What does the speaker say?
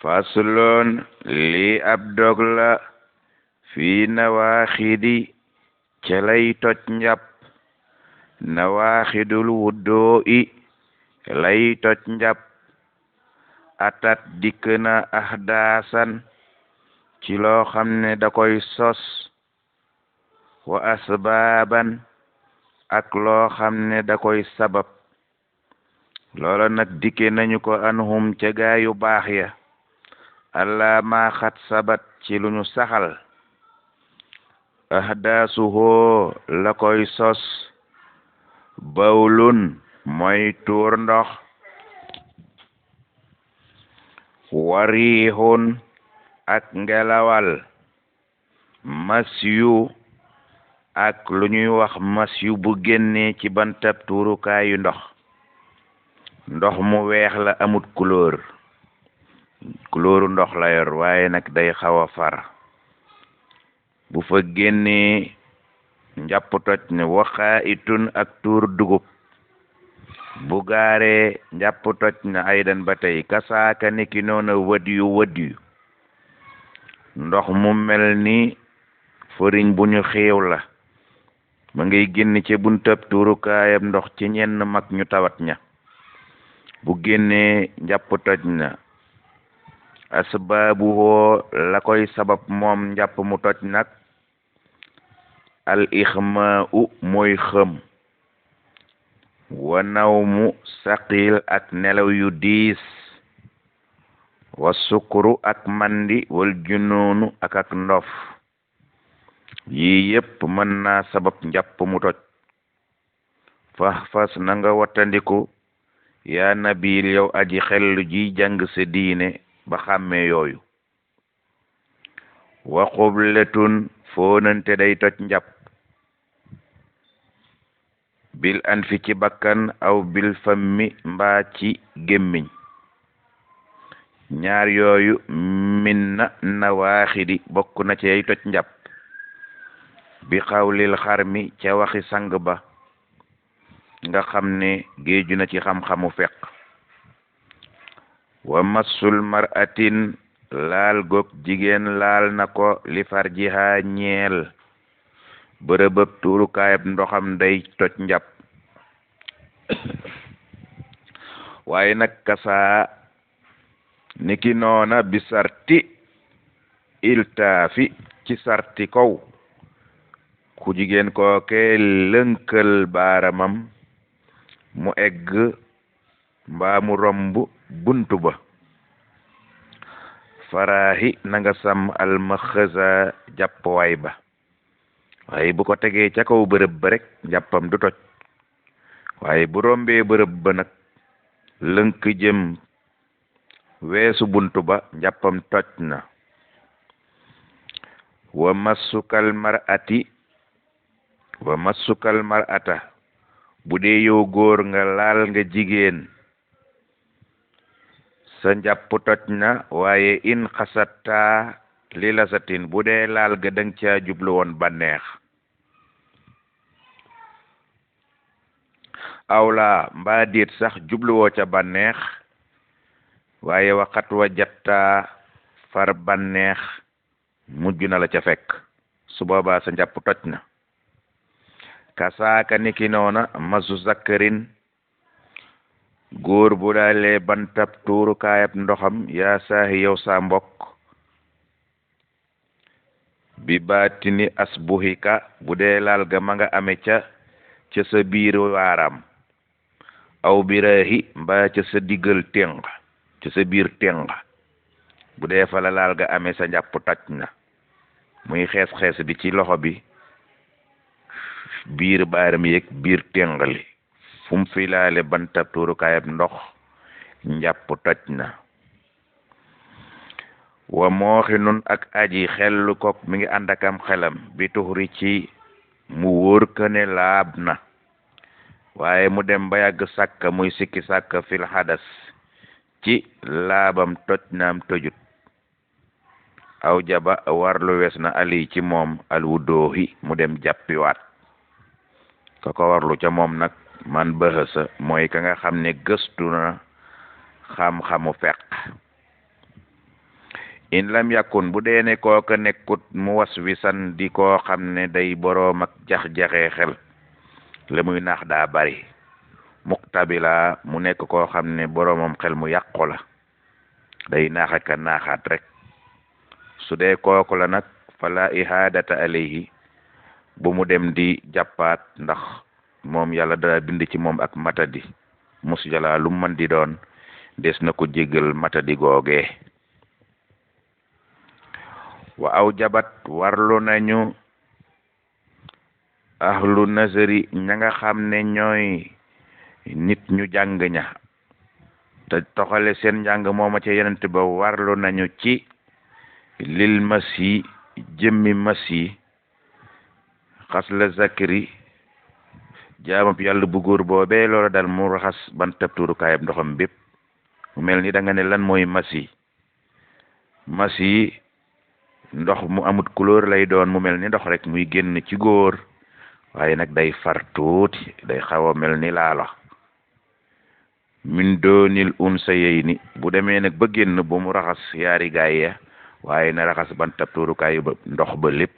faslun lii ab dog la fii nawaaxidi ca lay toj njàpp nawaaxidul wuddoo i lay toj njàpp atat dikk na ahdaasan ci loo xam ne da koy sos wa asbaaban ak loo xam ne da koy sabab loola nag dikke nañu ko anhum ca gaayu baax ya allah ma xat sabat ci lu ñu saxal ahdaasuhoo la koy sos bawlun mooy tuur ndox wariixun ak ngelawal masyu ak lu ñuy wax masyu bu génnee ci bantab tuurukaayu ndox mu weex la amut couleur ndox la yor waaye nag day xaw a far bu fa génnee njàpp toj ne waxaa itun ak tuur dugub bu gaaree njàpp toj na aydan ba tey kasaaka niki noona wadiyu ndox mu mel ni fëriñ bu ñu xiiw la ma ngay génn ci buntab tuurukaayam ndox ci ñenn mag ñu tawat ña bu génnee njàpp toj na asbaabu hoo la koy sabab moom njàpp mu toj nag al ixmaa u mooy xëm wa nawmu saqil ak nelaw yu diis wa sukuru ak mandi wal junoonu ak ndof yi yépp mën naa sabab njàpp mu toj fas na nga wattandiku yaa nabil yow aji xellu ji jàng sa diine ba xàmmee yooyu wa xubletun foonante day toj njàpp bil an fi ci bakkan aw bil fammi mbaa ci gémmiñ ñaar yooyu min na nawaaxidi bokk na ci ay toj njàpp bi xawlil xarmi ca waxi sang ba nga xam ne géeju na ci xam-xamu feq wa massul maratin laal gog jigéen laal na ko li farjiha ñeel bërëbëb tuurukaayab ndoxam day toj njàpp waaye nag kasaa niki noona bi sarti iltaafi ci sarti kaw ku jigéen kooke lënkal baaramam mu egg mbaa mu romb buntu ba faraahi nanga sam almaxësa jàppwaay ba waaye bu ko tegee ca kaw bërëb ba rek njàppam du toj waaye bu rombee bërëb ba nag lënk jëm weesu buntu ba njàppam toj na wa massukal mar'ata bu dee yow góor nga laal nga jigéen sa njàpp toj na waaye in xasatta li lasatin bu dee laal ga dang ca jublu woon bànneex awla mbaa déet sax jubluwoo ca bànneex waaye waxat wa jatta far bànneex mujj na la ca fekk su boobaa sa njàpp toj na kasaaka niki noona masu zakkarin góor bu daalee bantab tuurukaayab ndoxam yaa saahi yow sa mbokk bi baatini asbuhika bu dee laal ga ma nga ame ca sa biir waaram aw birahi mbaa ca sa diggal téng ca sa biir téng bu dee fa la laal ga ame sa njàpp toj na muy xees bi ci loxo bi biir baaram yeeg biir téngali fu mu fi laale bantab tuurukaayab ndox njàpp toj na wa mooxinun ak aji xellu kok mi ngi ànd akam xelam bi tuxri ci mu wóor ka ne laab na waaye mu dem ba yàgg sàkka muy sikki sàkka fil xadas ci laabam toj naam tojut aw jaba warlu wes na ali ci moom al wuddoohi mu dem jàppiwaat ka ko warlu ca moom nag man bëxësa mooy ka nga xam ne gëstu na xam-xamu feq in lam yakun bu deene kooka nekkut mu was wisan di koo xam ne day boroom ak jax-jaxee xel la muy naax daa bari muqtabila mu nekk koo xam ne boroomam xel mu yàqu la day naax ak a naaxaat rek su dee kooku la nag fala ihaadata alayhi bu mu dem di jàppaat ndax moom yàlla dara bind ci moom ak matadi mus jala lu man di doon des na ko jéggal matadi googee wa aw jabat warlu nañu ahlu nazari ña nga xam ne ñooy nit ñu jàng ña te toxale seen njàng mooma ca yenent ba warlu nañu ci lil masi jëmmi masi xas la zakri jaamab yàlla bu góor boobee loola dal mu raxas ban tab tuurukaayam ndoxam bépp mu mel ni da nga ne lan mooy masi ndox mu amut couleur lay doon mu mel ni ndox rek muy génn ci góor waaye nag day far tuuti day xaw a mel ni laala min doonil unsayayni bu demee nag ba génn bu mu raxas yaari gaay ya waaye na raxas ban tab tuurukaay ba ndox ba lépp